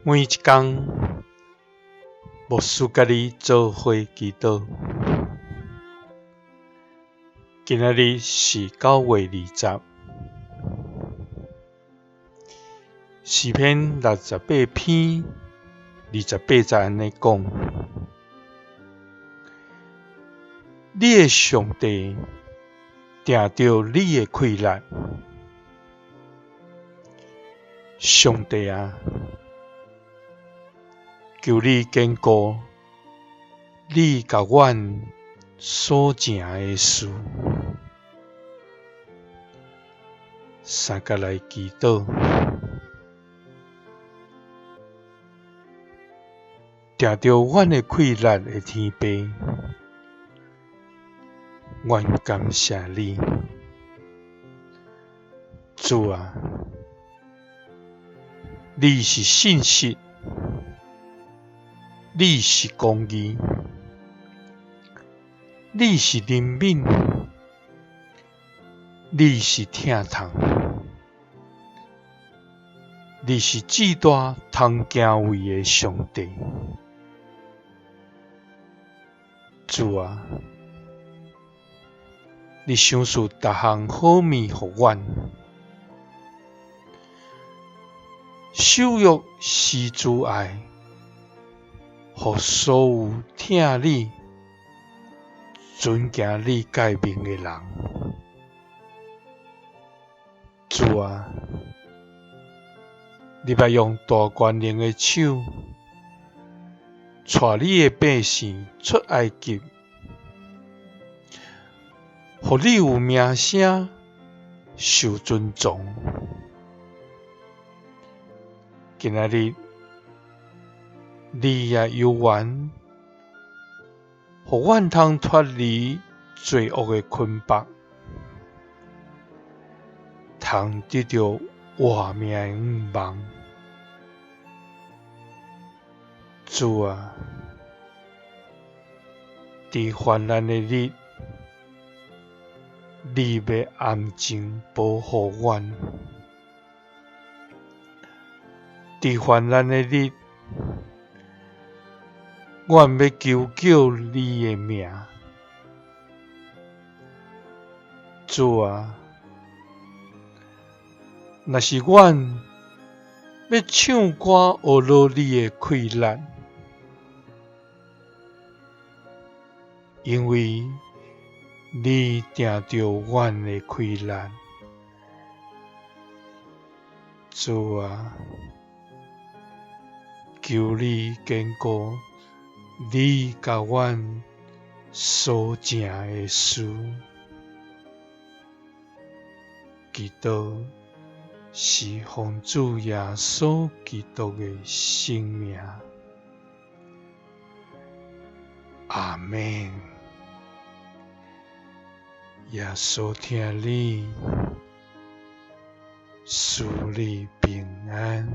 每一工，牧師佮你做伙祈禱。今仔日是9月20，詩篇68篇28節按呢講：你的上帝定著你的氣力，上帝啊！求你堅固你共阮所成的事，三佮來祈禱，定著阮的氣力的天父，阮感謝你，主啊，你是信實。你是公義，你是憐憫，你是疼痛，你是至大通敬畏的上帝。主啊，你賞賜逐項好物予阮，守約施慈愛。予所有疼你、遵行你誡命的人，主啊，你欲用大權能的手，帶你的百姓出埃及，予你有名聲、受尊崇。今仔日，你也有緣，予阮通脫離罪惡的捆縛，通得著活命的向望。主啊，佇患難的日，你欲安靜保護阮；佇患難的日，阮欲求叫你的名，主啊！若是阮欲唱歌呵咾你的氣力，因為你定著阮的氣力，主啊！求你堅固你共阮所成的事，祈禱是奉主耶穌基督的聖名，阿們。耶穌疼你，賜你平安。